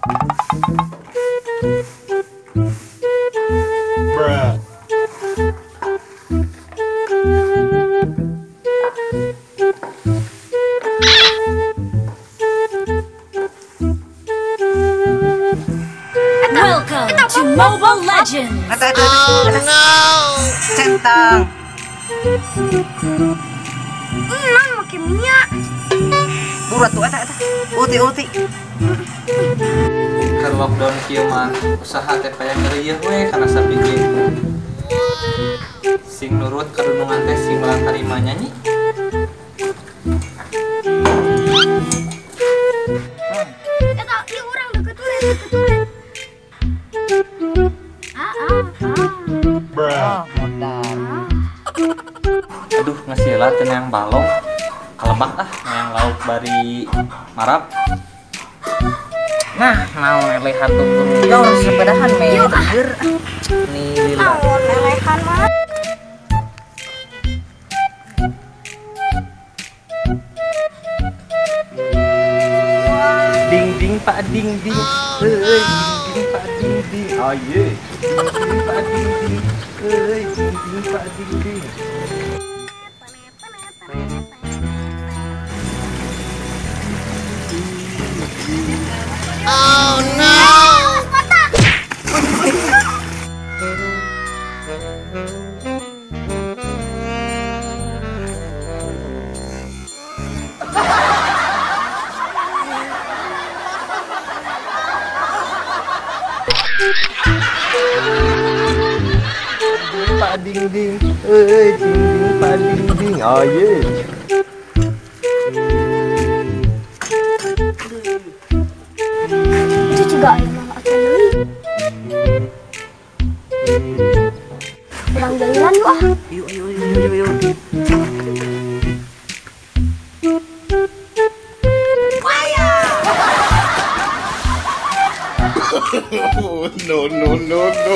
Bruh. Welcome to Mobile Legends. Oh no. Centang. Nang make minyak. Burat tuh eta eta. Uti-uti. Keur lockdown kieu mah usaha teh payah ngerieuh we kana sabiji. Sing nurut karunungan teh sing melang tarima nyanyi. Eta ieu urang deket turet, deket turet. Bruh. Modal. Aduh, ngasih lah teu yang balong. Kalebak ah, yang lauk bari marap. Nah, naon elehan tuh. Yo, sepedahan me. Nih lila. Naon elehan mah. Ding ding pak ding ding. Heuy, ding ding pak ding ding. Oh ye. Ding ding pak ding ding. Heuy, ding ding pak ding ding. Oh no. Pak ding ding, heuy, ding ding pak ding ding. Oh ye. Itu juga emang acan deui. Urang jalan yuk ah. Yuk yuk yuk yuk yuk. Oh, no no no no.